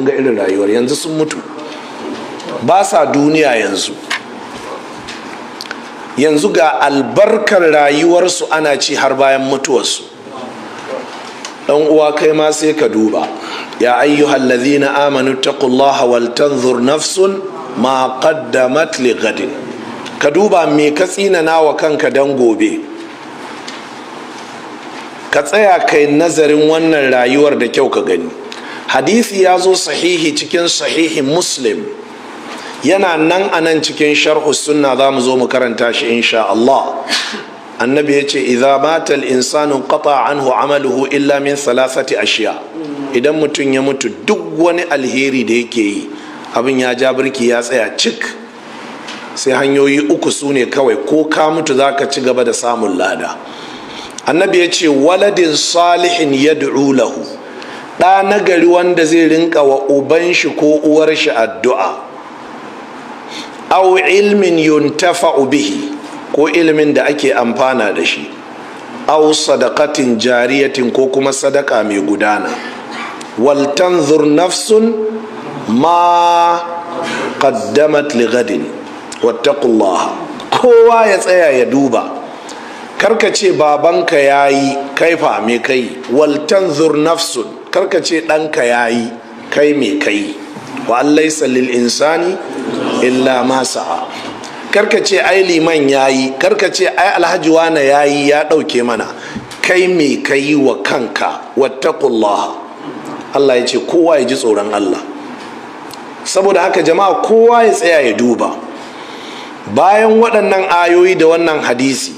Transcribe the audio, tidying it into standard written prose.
Kun ga irin rayuwar yanzu, sun mutu, ba sa duniya yanzu. Yanzu ga albarkar rayuwarsu ana ci har bayan mutuwarsu. Dan uwa, kai ma sai ka duba. يا أيها الذين آمنوا اتقوا الله ولتنظر نفس ما قدمت لغد. Ka duba me ka tsinana wa kanka dan gobe. Ka tsaya kai nazarin wannan rayuwar da kyau ka gani. Hadisi ya zo sahihi cikin Sahihi Muslim, yana nan a nan cikin Sharhu Sunna, za mu zo mu karanta shi insha Allah. Annabi ya ce: إذا مات الإنسان انقطع عنه عمله إلا من ثلاثة أشياء. Idan mutum ya mutu, duk wani alheri da yake yi, abin ya ja birki, ya tsaya cik, sai hanyoyi uku. Su ne kawai ko ka mutu za ka ci gaba da samun lada. Annabi ya ce: ولد صالح يدعو له, ɗa nagari wanda zai rinka wa uban shi ko uwar shi addu'a, أو علم ينتفع به, ko ilimin da ake amfana da shi, أو صدقة جارية, ko kuma sadaka mai gudana. ولتنظر نفس ما قدمت لغد واتقوا الله. Kowa ya tsaya ya duba. Karka ce babanka ya yi, kai fa me kai? ولتنظر نفس. Karka ce ɗanka ya yi, kai me kai? وأن ليس للإنسان إلا ما سعى. Karka ce ai liman ya yi, karka ce ai Alhaji wane ya yi, ya ɗauke mana. Kai me kai wa kanka? واتقوا الله. Allah ya ce kowa ya ji tsoron Allah. Saboda haka jama'a, kowa ya tsaya ya duba. Bayan waɗannan ayoyi da wannan hadisi